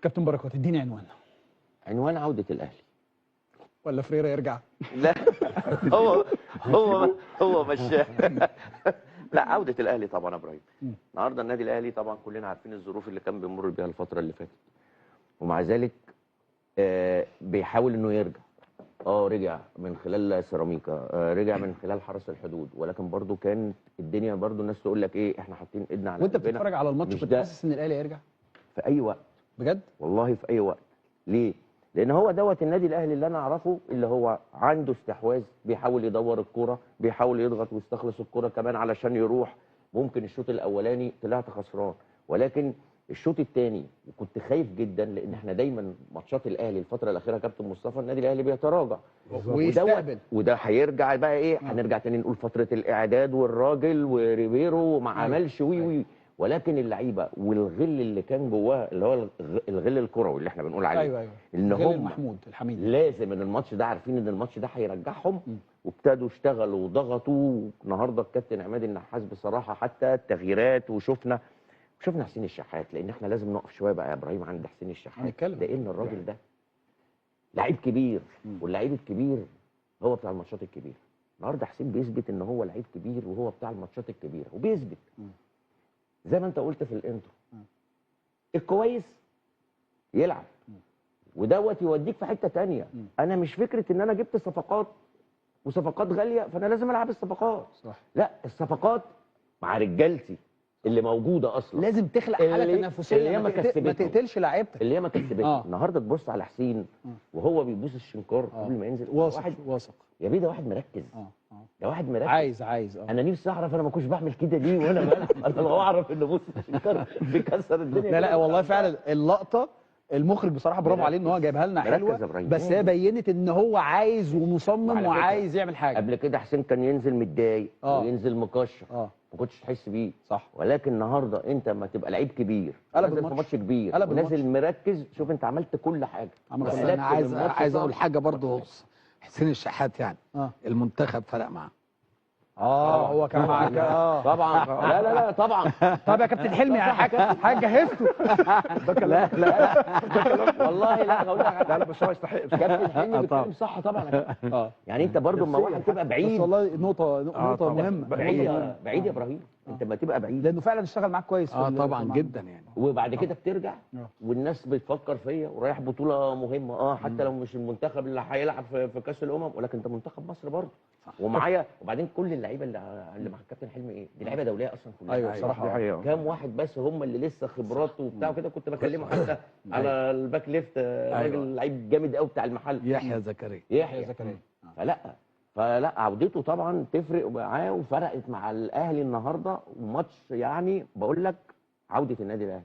كابتن بركات اديني عنوان. عنوان عوده الاهلي ولا فريرة يرجع؟ لا هو هو هو مش لا، عوده الاهلي طبعا يا ابراهيم. النهارده النادي الاهلي طبعا كلنا عارفين الظروف اللي كان بيمر بيها الفترة اللي فاتت، ومع ذلك بيحاول انه يرجع. رجع من خلال سيراميكا، رجع من خلال حرس الحدود، ولكن برضو كانت الدنيا برضو الناس تقول لك ايه، احنا حاطين ايدنا على وانت بتتفرج على الماتش كنت حاسس ان الاهلي هيرجع في اي وقت؟ بجد والله في اي وقت. ليه؟ لان هو دوت النادي الاهلي اللي انا اعرفه، اللي هو عنده استحواذ، بيحاول يدور الكورة، بيحاول يضغط ويستخلص الكورة كمان علشان يروح. ممكن الشوط الاولاني طلعت خسران، ولكن الشوط الثاني وكنت خايف جدا، لان احنا دايما ماتشات الاهلي الفترة الاخيرة كابتن مصطفى النادي الاهلي بيتراجع ويستقبل، وده هيرجع بقى ايه، هنرجع تاني نقول فترة الاعداد والراجل وريبيرو وما عملش وي وي، ولكن اللعيبة والغل اللي كان جواه، اللي هو الغل الكروي اللي احنا بنقول عليه. ايوه ايوه، ان هم محمود الحميد لازم ان الماتش ده، عارفين ان الماتش ده هيرجعهم، وابتدوا اشتغلوا وضغطوا. النهارده الكابتن عماد النحاس بصراحة حتى التغييرات، وشفنا حسين الشحات، لان احنا لازم نقف شوية بقى يا ابراهيم عند حسين الشحات، لان الراجل ده لعيب كبير، واللعيب الكبير هو بتاع الماتشات الكبيرة. النهارده حسين بيثبت ان هو لعيب كبير وهو بتاع الماتشات الكبيرة، وبيثبت زي ما انت قلت في ال intro، الكويس يلعب ودوت يوديك في حتة تانية. انا مش فكرة ان انا جبت صفقات وصفقات غالية فانا لازم العب الصفقات، صح. لا، الصفقات مع رجالتي اللي موجودة اصلا، لازم تخلق حاله تنافسية، ما تقتلش لعيبتك اللي هي ما كسبتش. النهارده تبص على حسين وهو بيبوس الشنكار قبل ما ينزل، واثق واثق يا بيه، ده واحد مركز، ده واحد مركز، عايز انا نفسي اعرف انا ما كنتش بعمل كده ليه وانا بلعب. انا لو اعرف ان بوس الشنكار بيكسر الدنيا. لا لا والله فعلا اللقطة المخرج بصراحة برافو عليه ان هو جايبها لنا حلوة، بس هي بينت ان هو عايز ومصمم وعايز يعمل حاجة. قبل كده حسين كان ينزل متضايق وينزل مكشر، ما كنتش تحس بيه، صح. ولكن النهارده انت لما تبقى لعيب كبير، نازل في ماتش كبير ونازل مركز، شوف انت عملت كل حاجة. بس انا عايز اقول حاجة برضه، حسين الشحات يعني المنتخب فرق معاه. هو كان معاك. طبعا. لا لا لا طبعا. طب يا كابتن حلمي يعني حاجة جهزته. ده كلام. لا لا والله لا هقول لك. لا لا بس هو يستحق. كابتن حلمي بيتكلم صح طبعا. يعني انت برضو اما واحد تبقى بعيد، بس والله نقطة مهمة. بعيد يا ابراهيم، انت ما تبقى بعيد، لانه فعلا اشتغل معاك كويس. طبعا جدا يعني. وبعد كده بترجع والناس بتفكر فيا ورايح بطوله مهمة، حتى لو مش المنتخب اللي هيلعب في كاس الامم، ولكن انت منتخب مصر برضه ومعايا. وبعدين كل اللعيبة اللي مع الكابتن حلمي ايه، دي لعيبة دولية اصلا كلها. ايوه بصراحة كام واحد بس هم اللي لسه خبرات وبتاع وكده. كنت بكلمه حتى على ال back left، راجل لعيب جامد قوي بتاع المحل، يحيى زكريا. يحيى زكريا. فلا عودته طبعا تفرق معاه، وفرقت مع الاهلي النهارده. وماتش يعني بقول لك عوده النادي الاهلي.